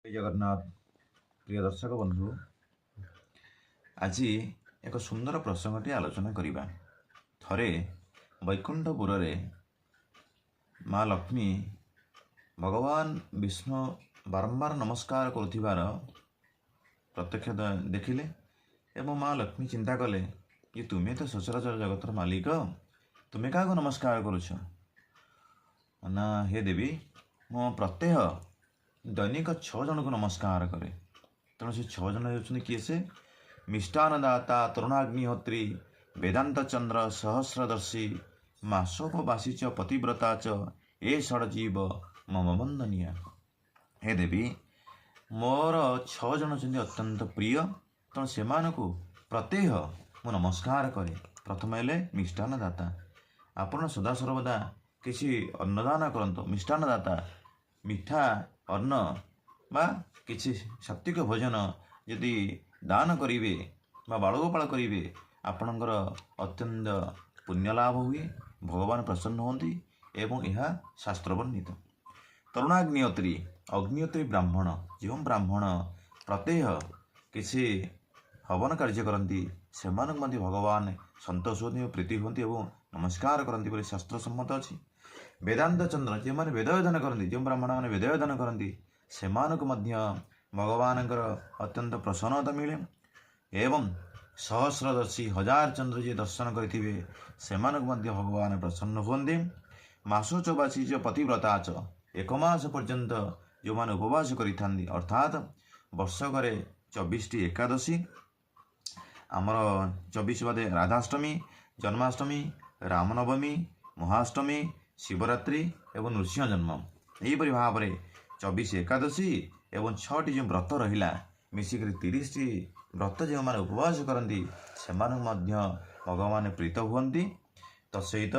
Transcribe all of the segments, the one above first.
ଜୟ ଜଗନ୍ନାଥ। ପ୍ରିୟ ଦର୍ଶକ ବନ୍ଧୁ, ଆଜି ଏକ ସୁନ୍ଦର ପ୍ରସଙ୍ଗଟି ଆଲୋଚନା କରିବା। ଥରେ ବୈକୁଣ୍ଠପୁରରେ ମା ଲକ୍ଷ୍ମୀ ଭଗବାନ ବିଷ୍ଣୁ ବାରମ୍ବାର ନମସ୍କାର କରୁଥିବାର ପ୍ରତ୍ୟକ୍ଷ ଦେଖିଲେ ଏବଂ ମା ଲକ୍ଷ୍ମୀ ଚିନ୍ତା କଲେ ଯେ ତୁମେ ତ ସଚରାଚର ଜଗତର ମାଲିକ, ତୁମେ କାହାକୁ ନମସ୍କାର କରୁଛ? ନା, ହେ ଦେବୀ, ମୁଁ ପ୍ରତ୍ୟହ ଦୈନିକ 6 ଜଣଙ୍କୁ ନମସ୍କାର କରେ। ତେଣୁ ସେ 6 ଜଣ ହେଉଛନ୍ତି କିଏ? ସେ ମିଷ୍ଟାନଦାତା, ତରୁଣାଗ୍ନିହୋତ୍ରୀ, ବେଦାନ୍ତ ଚନ୍ଦ୍ର, ସହସ୍ରଦର୍ଶୀ, ମାସୋପବାସୀ ଚ ପତିବ୍ରତା ଚ, ଏ ଷଡ଼ଜୀବ ମମ ବନ୍ଦନୀୟା। ହେ ଦେବୀ, ମୋର 6 ଜଣ ଅଛନ୍ତି ଅତ୍ୟନ୍ତ ପ୍ରିୟ, ତେଣୁ ସେମାନଙ୍କୁ ପ୍ରତ୍ୟହ ମୁଁ ନମସ୍କାର କରେ। ପ୍ରଥମ ହେଲେ ମିଷ୍ଟାନଦାତା। ଆପଣ ସଦାସର୍ବଦା କିଛି ଅନ୍ନଦାନ କରନ୍ତୁ। ମିଷ୍ଟାନଦାତା, ମିଠା ଅନ୍ନ ବା କିଛି ସାତ୍ତ୍ୱିକ ଭୋଜନ ଯଦି ଦାନ କରିବେ ବା ବାଳଗୋପାଳ କରିବେ, ଆପଣଙ୍କର ଅତ୍ୟନ୍ତ ପୁଣ୍ୟ ଲାଭ ହୁଏ, ଭଗବାନ ପ୍ରସନ୍ନ ହୁଅନ୍ତି ଏବଂ ଏହା ଶାସ୍ତ୍ର ବର୍ଣ୍ଣିତ। ତରୁଣାଗ୍ନିହୋତ୍ରୀ, ଅଗ୍ନିହୋତ୍ରୀ ବ୍ରାହ୍ମଣ, ଯେଉଁ ବ୍ରାହ୍ମଣ ପ୍ରତ୍ୟହ କିଛି ହବନ କାର୍ଯ୍ୟ କରନ୍ତି, ସେମାନଙ୍କୁ ମଧ୍ୟ ଭଗବାନ ସନ୍ତୋଷ ହୁଅନ୍ତି ଓ ପ୍ରୀତି ହୁଅନ୍ତି ଏବଂ ନମସ୍କାର କରନ୍ତି ବୋଲି ଶାସ୍ତ୍ର ସମ୍ମତ ଅଛି। ବେଦାନ୍ତ ଚନ୍ଦ୍ର, ଯେଉଁମାନେ ବେଦ ଅଧ୍ୟୟନ କରନ୍ତି, ଯେଉଁ ବ୍ରାହ୍ମଣମାନେ ବେଦ ଅଧ୍ୟୟନ କରନ୍ତି, ସେମାନଙ୍କୁ ମଧ୍ୟ ଭଗବାନଙ୍କର ଅତ୍ୟନ୍ତ ପ୍ରସନ୍ନତା ମିଳେ। ଏବଂ ସହସ୍ରଦର୍ଶୀ, ହଜାର ଚନ୍ଦ୍ର ଯିଏ ଦର୍ଶନ କରିଥିବେ, ସେମାନଙ୍କୁ ମଧ୍ୟ ଭଗବାନ ପ୍ରସନ୍ନ ହୁଅନ୍ତି। ମାସୋଚବାସୀ ଚ ପତିବ୍ରତା ଚ, ଏକ ମାସ ପର୍ଯ୍ୟନ୍ତ ଯେଉଁମାନେ ଉପବାସ କରିଥାନ୍ତି, ଅର୍ଥାତ୍ ବର୍ଷକରେ 24ଟି ଏକାଦଶୀ, ଆମର 24 ବାଦେ ରାଧାଷ୍ଟମୀ, ଜନ୍ମାଷ୍ଟମୀ, ରାମନବମୀ, ମହାଷ୍ଟମୀ, ଶିବରାତ୍ରି ଏବଂ ନୃସିଂହ ଜନ୍ମ, ଏହିପରି ଭାବରେ 24 ଏକାଦଶୀ ଏବଂ 6ଟି ଯେଉଁ ବ୍ରତ ରହିଲା, ମିଶିକରି 30ଟି ବ୍ରତ ଯେଉଁମାନେ ଉପବାସ କରନ୍ତି, ସେମାନଙ୍କୁ ମଧ୍ୟ ଭଗବାନ ପ୍ରୀତ ହୁଅନ୍ତି। ତତ୍ସହିତ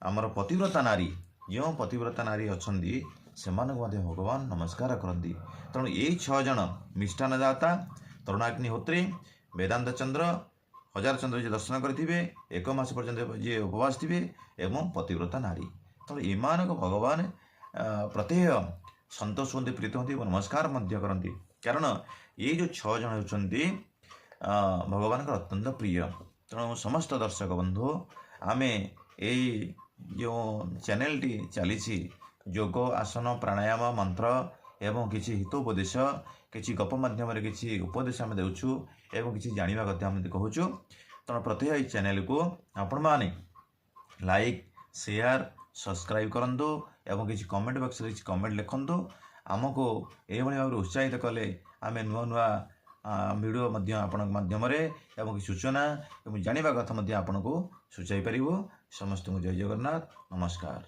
ଆମର ପତିବ୍ରତା ନାରୀ, ଯେଉଁ ପତିବ୍ରତା ନାରୀ ଅଛନ୍ତି, ସେମାନଙ୍କୁ ମଧ୍ୟ ଭଗବାନ ନମସ୍କାର କରନ୍ତି। ତେଣୁ ଏଇ 6 ଜଣ, ମିଷ୍ଟାନଦାତା, ତରୁଣାଗ୍ନିହୋତ୍ରୀ, ବେଦାନ୍ତ ଚନ୍ଦ୍ର, ହଜାର ଚନ୍ଦ୍ର ଯିଏ ଦର୍ଶନ କରିଥିବେ, ଏକ ମାସ ପର୍ଯ୍ୟନ୍ତ ଯିଏ ଉପବାସ ଥିବେ ଏବଂ ପତିବ୍ରତା ନାରୀ, ତେଣୁ ଏମାନଙ୍କୁ ଭଗବାନ ପ୍ରତ୍ୟହ ସନ୍ତୋଷ ହୁଅନ୍ତି, ପ୍ରୀତ ହୁଅନ୍ତି ଏବଂ ନମସ୍କାର ମଧ୍ୟ କରନ୍ତି। କାରଣ ଏଇ ଯେଉଁ 6 ଜଣ ହେଉଛନ୍ତି ଭଗବାନଙ୍କର ଅତ୍ୟନ୍ତ ପ୍ରିୟ। ତେଣୁ ସମସ୍ତ ଦର୍ଶକ ବନ୍ଧୁ, ଆମେ ଏଇ ଯେଉଁ ଚ୍ୟାନେଲଟି ଚାଲିଛି, ଯୋଗ, ଆସନ, ପ୍ରାଣାୟାମ, ମନ୍ତ୍ର ଏବଂ କିଛି ହିତ ଉପଦେଶ, କିଛି ଗପ ମାଧ୍ୟମରେ କିଛି ଉପଦେଶ ଆମେ ଦେଉଛୁ ଏବଂ କିଛି ଜାଣିବା କଥା ଆମେ କହୁଛୁ। ତେଣୁ ପ୍ରତ୍ୟହ ଏଇ ଚ୍ୟାନେଲକୁ ଆପଣମାନେ ଲାଇକ୍, ସେୟାର, ସବସ୍କ୍ରାଇବ୍ କରନ୍ତୁ ଏବଂ କିଛି କମେଣ୍ଟ ବକ୍ସରେ କିଛି କମେଣ୍ଟ ଲେଖନ୍ତୁ। ଆମକୁ ଏଇଭଳି ଭାବରେ ଉତ୍ସାହିତ କଲେ ଆମେ ନୂଆ ନୂଆ ଭିଡ଼ିଓ ମଧ୍ୟ ଆପଣଙ୍କ ମାଧ୍ୟମରେ ଏବଂ କିଛି ସୂଚନା ଏବଂ ଜାଣିବା କଥା ମଧ୍ୟ ଆପଣଙ୍କୁ ସୂଚାଇ ପାରିବୁ। ସମସ୍ତଙ୍କୁ ଜୟ ଜଗନ୍ନାଥ, ନମସ୍କାର।